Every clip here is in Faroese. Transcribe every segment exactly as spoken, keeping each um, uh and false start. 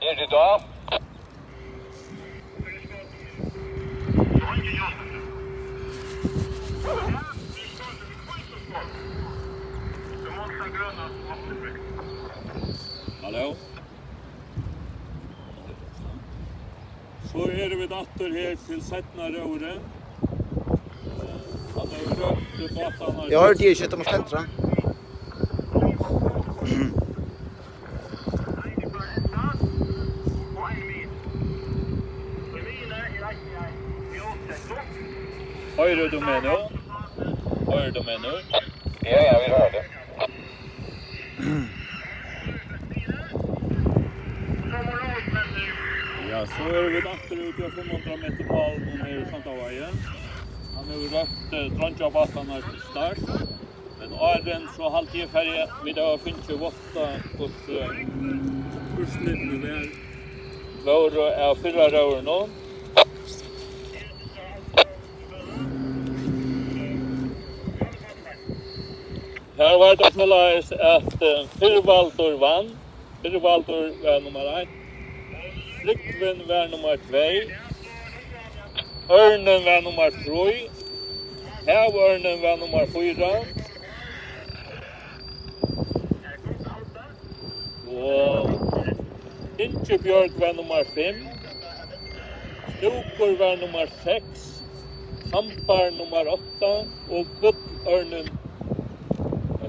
Hetta er tá. Halló. So eru vit aftur her til seinna róðrið. Hann hevur rópt bátarnar. Eg hoyrdi ikki, tú mást tentra. Hoyrir tú meg nú? Hoyrir tú meg nú? Ja, ja, vit hoyra teg. Ja, so eru vit aftur úti á fimm hundrað metra málinum her í Sandavági. Hann hevur rópt, eh, dreingjabátarnar til start. Men áðrenn, so haldi eg fari, vit hava fingið váttað, hvussu, eh, úrslitini var, vóru av fyrra róðrinum. Her var tað soleiðis, at, eh, Firvaldur vann. Firvaldur var nummar eitt. Frúgvin var nummar tvey. Ørnin var nummar trý. Havørnin var nummar fýra. Og Ingibjørg var nummar fimm. Knúkur var nummar seks. Kambar nummar átta og Gullørnin,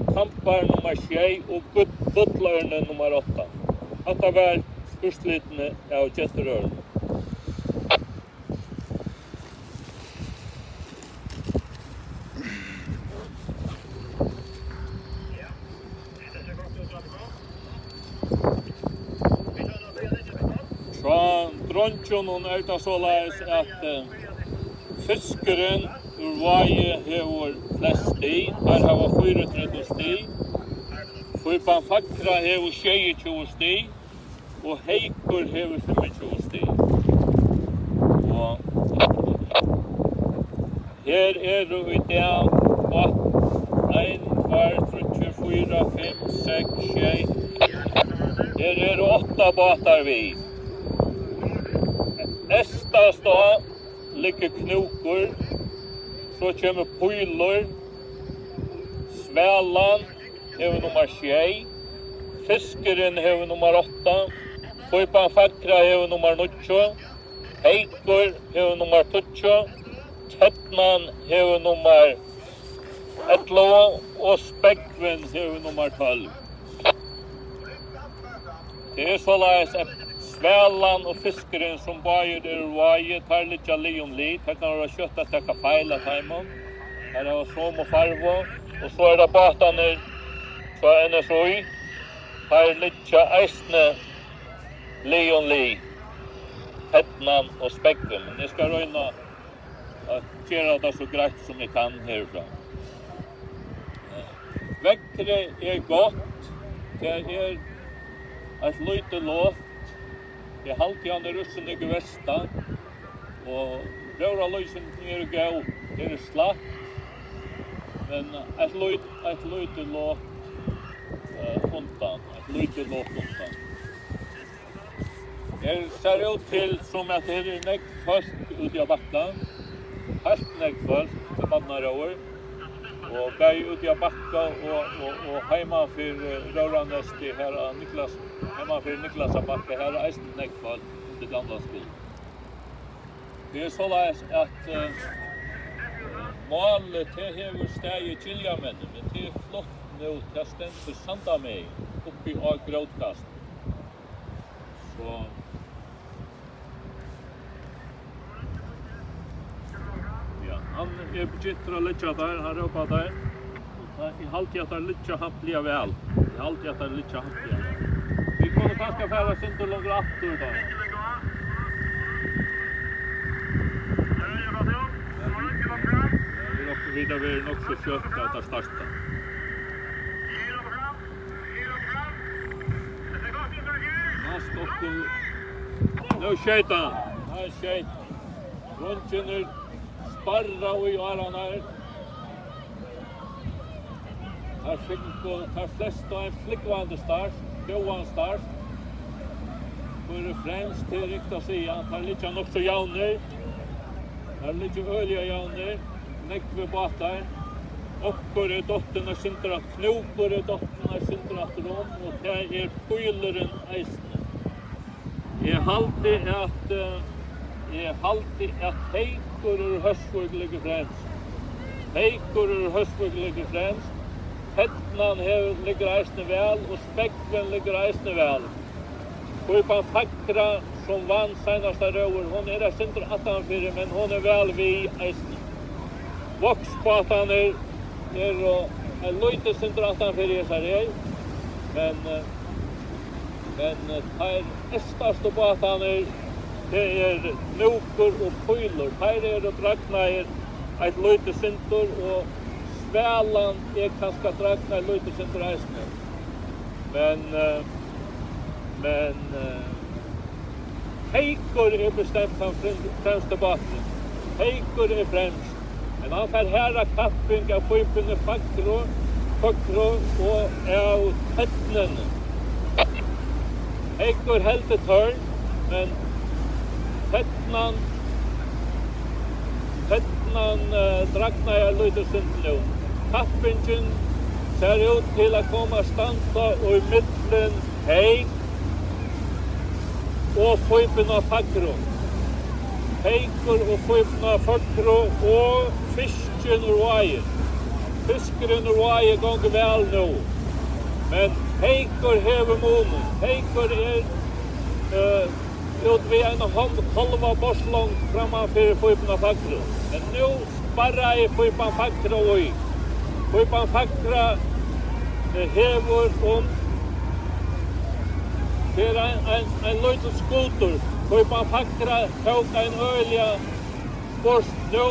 Kambar nummar sjey og Gull-, Gullørnin nummar átta. Hatta var úrslitini av genturóðrinum. Hjá dreingjunum er tað soleiðis, at, eh, Fiskurin úr Vági hevur flest stig. Teir hava fýraogtretivu stig. Fípan Fagra hevur sjeyogtjúgu stig. Og Haukur hevur fimmogtjúgu stig. Og her eru í dag bát-, ein, tveir, tríggir, fýra, fimm, seks, sjey. Her eru átta bátar við. Eystast á liggur Knúkur, so kemur Pílur, Svalan, hevur nummar sjey, Fiskurin hevur nummar átta, Fípan Fagra hevur nummar níggju, Haukur hevur nummar tíggju, Ternan hevur nummar ellivu og Spógvin hevur nummar tólv. Tað er soleiðis, at Svalan og Fiskurin, sum báðir eru úr Vági, teir liggja lið um lið. Tað kann vera skjótt at taka feil av teimum. Teir hava somu farvu. Og so er tað bátarnir frá N S Í. Teir liggja eisini lið um lið. Ternan og Spógvin. Men eg skal royna at gera tað so greitt, sum eg kann herfrá. Veðrið er gott. Tað er eitt lítið lot. Eg haldi, hann er ikki so nógv vestan. Og róðrarlýsini eru góð. Her er slætt. Men eitt lít-, eitt lítið lot, eh, undan. Eitt lítið lot undan. Her sær út til, sum at her er nógv fólk úti á bakka. Heilt nógv fólk til barnaróður. Og bæði úti á bakka og, og, og heiman fyri, eh, róðrarneystið her á Niklas-, heiman fyri Niklasarbakka, her er eisini nógv fólk undir gamla skúla. Tað er soleiðis, at, eh, málið, tað hevur staðið í Giljamenni, men tað er flutt nú, tað stendur Sandamegin, uppi á Grótkasti. So. Ja, hann er begyntur at liggja har, hann rópar har. Og tað, eg haldi, at teir liggja hampiliga væl. Eg haldi, at teir liggja hampiliga væl. Vit kunnu kanska fara eitt sindur longur aftur, tá. Ja, vit, vit hava verið nokk so skjótt at starta. Næst okkum. Nú skeyt hann. Hann skeyt. Dreingirnir sparra í árarnar. Teir fingu, teir flestu ein flúgvandi start, góðan start. Fyrst og fremst, tað er ringt at siga, teir liggja nokk so javnir. Teir liggja øgiliga javnir. Nógvir bátar. Onkur er dottin eitt sindur aftur, Knúkur er dottin eitt sindur aftur um, og tað er Pílurin eisini. Eg haldi, at, eh, eg haldi, at Heykur úr Hósvík liggur fremst. Heykur úr Hósvík liggur fremst. Ternan hevur, liggur eisini væl, og Spógvurin liggur eisini væl. Pípan Fagra, sum vann seinasta róður, hon er eitt sindur aftanfyri, men hon er væl við eisini. Vágsbátarnir eru eitt lítið sindur aftanfyri hesar her, men, eh, men, eh, teir eystastu bátarnir, tað er Knúkur og Pílur. Teir eru dragnaðir eitt lítið sindur, og Svalan er kanska dragnað eitt lítið sindur eisini. Men, eh, men, eh, Heykur er bestemt tann fren-, fremsti báturin. Heykur er fremst. Men hann fær harða kapping av Fíbuni Fagru, Fagru og av Ternuni. Heykur heldur tørn, men Ternan, Ternan, eh, dragnaði eitt lítið sindur nú. Kappingin sær út til at koma at standa í millum Heyk og Fíbuna Fagru. Heykur og Fíbuna Fagru og Fiskurin úr Vági. Fiskurin úr Vági gongur væl nú. Men Heykur hevur munin. Heykur er, eh, út við eina hálv-, hálva borðslongd framman fyri Fíbuna Fagru. Men nú sparraði Fíban Fagra í. Fíban Fagra, eh, hevur um, tað er ein, ein, ein lítil skutur. Fíban Fagra tók ein øgiliga spurt nú.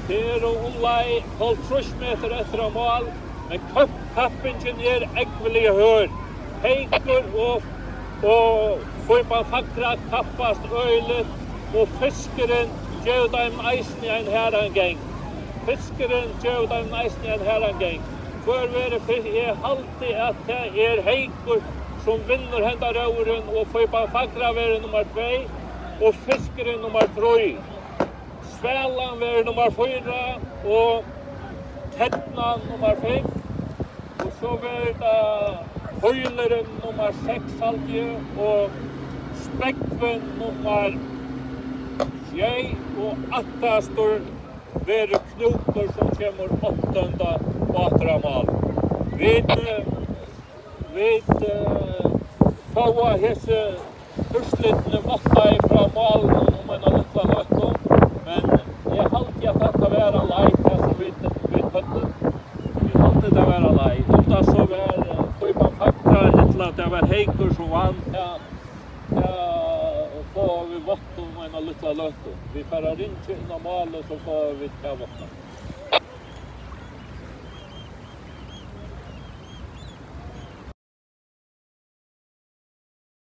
Tað eru umleið hálvtrýss metrar eftir á mál, men kapp-, kappingin er ógvuliga hørð. Heykur og, og Fíban Fagra kappast øgiligt, og Fiskurin gevur teimum eisini ein harðan gang. Fiskurin gevur teimum eisini ein harðan gang. Hvør verður fyrst? Eg haldi, at tað er Heykur, sum vinnur henda róðurin, og Fíban Fagra verður nummar tvey, og Fiskurin nummar trý. Svalan verður nummar fýra, og Ternan nummar fimm. Og so verður tað Pílurin nummar seks, haldi eg, og Spógvurin nummar sjey, og aftastur verður Knúkur, sum kemur áttanda bátur á mál. Vit, eh, vit, eh, fáa hesi úrslitini váttaði frá málinum um eina lítla løtu, men eg haldi, at hatta var ein leik, tað sum vit, vit høvdu. Eg haldi, tað var ein leik. Um tað so var, eh, Fíban Fagra, ella tað var Heykur, sum vann, tað, tað fáa vit vátt um eina lítla løtu. Vit fara at ringja inn á málið, so fáa vit tað váttað.